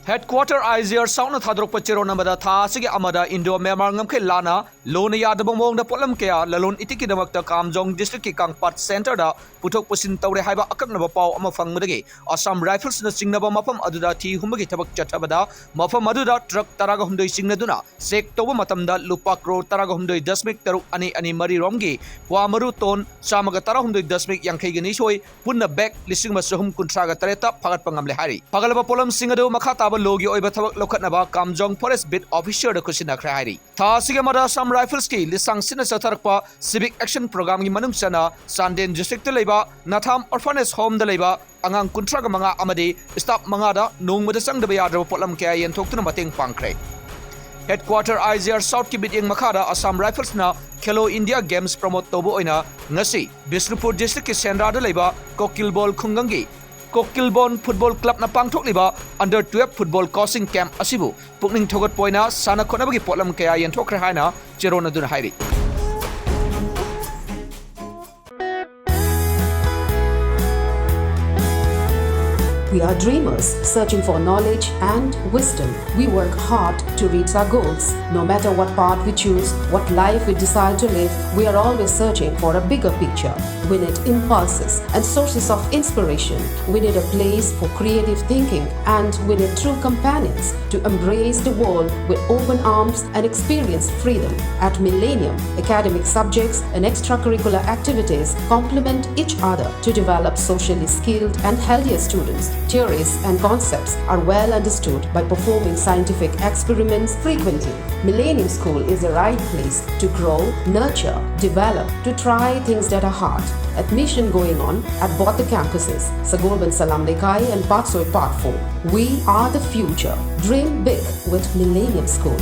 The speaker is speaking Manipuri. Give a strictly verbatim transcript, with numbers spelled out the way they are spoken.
Headquarter I G R South ꯅ ꯊꯥꯗꯣꯔꯛꯄ ꯆꯦꯔꯣꯜ ꯑꯃꯗ ꯊꯥ ꯑꯁꯤꯒꯤ ꯑꯃꯗ ꯏꯟꯗꯣ ꯃ꯭ꯌꯥꯟꯃꯥꯔ ꯉꯝꯈꯩ ꯂꯥꯟꯅ ꯂꯣꯟꯅ ꯌꯥꯗꯕ ꯃꯑꯣꯡꯗ ꯄꯣꯠꯂꯝ ꯀꯌꯥ ꯂꯂꯣꯟ ꯏꯇꯤꯛꯀꯤꯗꯃꯛꯇ ꯀꯥꯝꯖꯣꯡ ꯗꯤꯁꯇ꯭ꯔꯤꯛꯀꯤ ꯀꯥꯡꯄꯥꯠ ꯁꯦꯟꯇꯔꯗ ꯄꯨꯊꯣꯛ ꯄꯨꯁꯤꯟ ꯇꯧꯔꯦ ꯍꯥꯏꯕ ꯑꯀꯛꯅꯕ ꯄꯥꯎ ꯑꯃ ꯐꯪꯕꯗꯒꯤ ꯑꯁꯥꯝ ꯔꯥꯏꯐꯜꯁꯅ ꯆꯤꯡꯅꯕ ꯃꯐꯝ ꯑꯗꯨꯗ ꯊꯤ ꯍꯨꯝꯕꯒꯤ ꯊꯕꯛ ꯆꯠꯊꯕꯗ ꯃꯐꯝ ꯑꯗꯨꯗ ꯇ꯭ꯔꯛ ꯇꯔꯥꯒ ꯍꯨꯝꯗꯣꯏ ꯆꯤꯡꯅꯗꯨꯅ ꯆꯦꯛ ꯇꯧꯕ ꯃꯇꯝꯗ ꯂꯨꯄꯥ ꯀ꯭ꯔꯣꯔ ꯇꯔꯥꯒ ꯍꯨꯝꯗꯣꯏ ꯗꯁꯃꯤꯛ ꯇꯔꯨꯛ ꯑꯅꯤ ꯑꯅꯤ ꯃꯔꯤ ꯔꯣꯝꯒꯤ ꯀ꯭ꯋꯥ ꯃꯔꯨ ꯇꯣꯟ ꯆꯥꯝꯃꯒ ꯇꯔꯥꯍꯨꯝꯗꯣꯏ ꯗꯁꯃꯤꯛ ꯌꯥꯡꯈꯩꯒ ꯅꯤꯊꯣꯏ, ꯄꯨꯟꯅ ꯕꯦꯛ ꯂꯤꯁꯤꯡ ꯑꯃ ꯆꯍꯨꯝ ꯀꯨꯟꯊ꯭ꯔꯥꯒ ꯇꯔꯦꯠꯇ ꯐꯥꯒꯠꯄ ꯉꯝꯂꯦ ꯍꯥꯏꯔꯤ꯫ ꯐꯒꯠꯂꯕ ꯄꯣꯠꯂꯝꯁꯤꯡ ꯑꯗꯨ ꯃꯈꯥ ꯇꯥꯕ ꯂꯣꯒꯤ ꯑꯣꯏꯕ ꯊꯕꯛ ꯂꯧꯈꯠꯅꯕ ꯀꯥꯝꯖꯣꯡ ꯐꯣꯔꯦꯁ ꯕꯤꯠ ꯑꯣꯐꯤꯁꯔꯗ ꯈꯨꯠꯁꯤꯟꯅꯈ꯭ꯔꯦ ꯍꯥꯏꯔꯤ꯫ ꯊꯥ ꯑꯁꯤꯒꯤ ꯑꯃꯗ ꯑꯁꯥꯝ ꯔꯥꯏꯐꯜꯁꯀꯤ ꯂꯤꯁꯥꯡ ꯁꯤꯠꯅ ꯆꯠꯊꯔꯛꯄ ꯁꯤꯚꯤꯛ ꯑꯦꯛꯁꯟ ꯄ꯭ꯔꯣꯒ꯭ꯔꯥꯝꯒꯤ ꯃꯅꯨꯡ ꯆꯟꯅ ꯆꯥꯟꯗꯦꯜ ꯗꯤꯁꯇ꯭ꯔꯤꯛꯇ ꯂꯩꯕ ꯅꯥꯊꯥꯝ ꯑꯣꯔꯐꯅꯦꯖ ꯍꯣꯝꯗ ꯂꯩꯕ ꯑꯉꯥꯡ ꯀꯨꯟꯊ꯭ꯔꯥꯒ ꯃꯉꯥ ꯑꯃꯗꯤ ꯁ꯭ꯇꯥꯐ ꯃꯉꯥꯗ ꯅꯣꯡꯃꯗ ꯆꯪꯗꯕ ꯌꯥꯗ꯭ꯔꯕ ꯄꯣꯠꯂꯝ ꯀꯌꯥ ꯌꯦꯟꯊꯣꯛꯇꯨꯅ ꯃꯇꯦꯡ ꯄꯥꯡꯈ꯭ꯔꯦ꯫ ꯍꯦꯗꯀ꯭ꯋꯥꯇꯔ ꯑꯥꯏ ꯖꯤ ꯑꯥꯔ ꯁꯥꯎꯠꯀꯤ ꯃꯤꯠꯌꯦꯡ ꯃꯈꯥꯗ ꯑꯁꯥꯝ ꯔꯥꯏꯐꯜꯁꯅ ꯈꯦꯂꯣ ꯏꯟꯗꯤꯌꯥ ꯒꯦꯝꯁ ꯄ꯭ꯔꯃꯣꯠ ꯇꯧꯕ ꯑꯣꯏꯅ ꯉꯁꯤ ꯕꯤꯁꯅꯨꯄꯨꯔ ꯗꯤꯁꯇ꯭ꯔꯤꯛꯀꯤ ꯁꯦꯟꯗ꯭ꯔꯥꯗ ꯂꯩꯕ ꯀꯣꯀꯤꯜꯕꯣꯟ ꯈꯨꯡꯒꯪꯒꯤ ꯀꯣꯀꯤꯜꯕꯣꯟ ꯐꯨꯠꯕꯣꯜ ꯀ꯭ꯂꯕꯅ ꯄꯥꯡꯊꯣꯛꯂꯤꯕ under twelve football coaching camp ꯑꯁꯤꯕꯨ ꯄꯨꯛꯅꯤꯡ ꯊꯧꯒꯠꯄ ꯑꯣꯏꯅ ꯁꯥꯟꯅ ꯈꯣꯠꯅꯕꯒꯤ ꯄꯣꯠꯂꯝ ꯀꯌꯥ ꯌꯦꯟꯊꯣꯛꯈ꯭ꯔꯦ ꯍꯥꯏꯅ ꯆꯦꯔꯣꯜ ꯑꯗꯨꯅ ꯍꯥꯏꯔꯤ꯫ We are dreamers searching for knowledge and wisdom. We work hard to reach our goals. No matter what path we choose, what life we decide to live, we are always searching for a bigger picture. We need impulses and sources of inspiration. We need a place for creative thinking, and we need true companions to embrace the world with open arms and experience freedom. At Millennium, academic subjects and extracurricular activities complement each other to develop socially skilled and healthier students. Theories and concepts are well understood by performing scientific experiments frequently. Millennium School is the right place to grow, nurture, develop, to try things that are hard. Admission going on at both the campuses, Sagolband Salam Lekai and Patsoi Part four. We are the future. Dream big with Millennium School.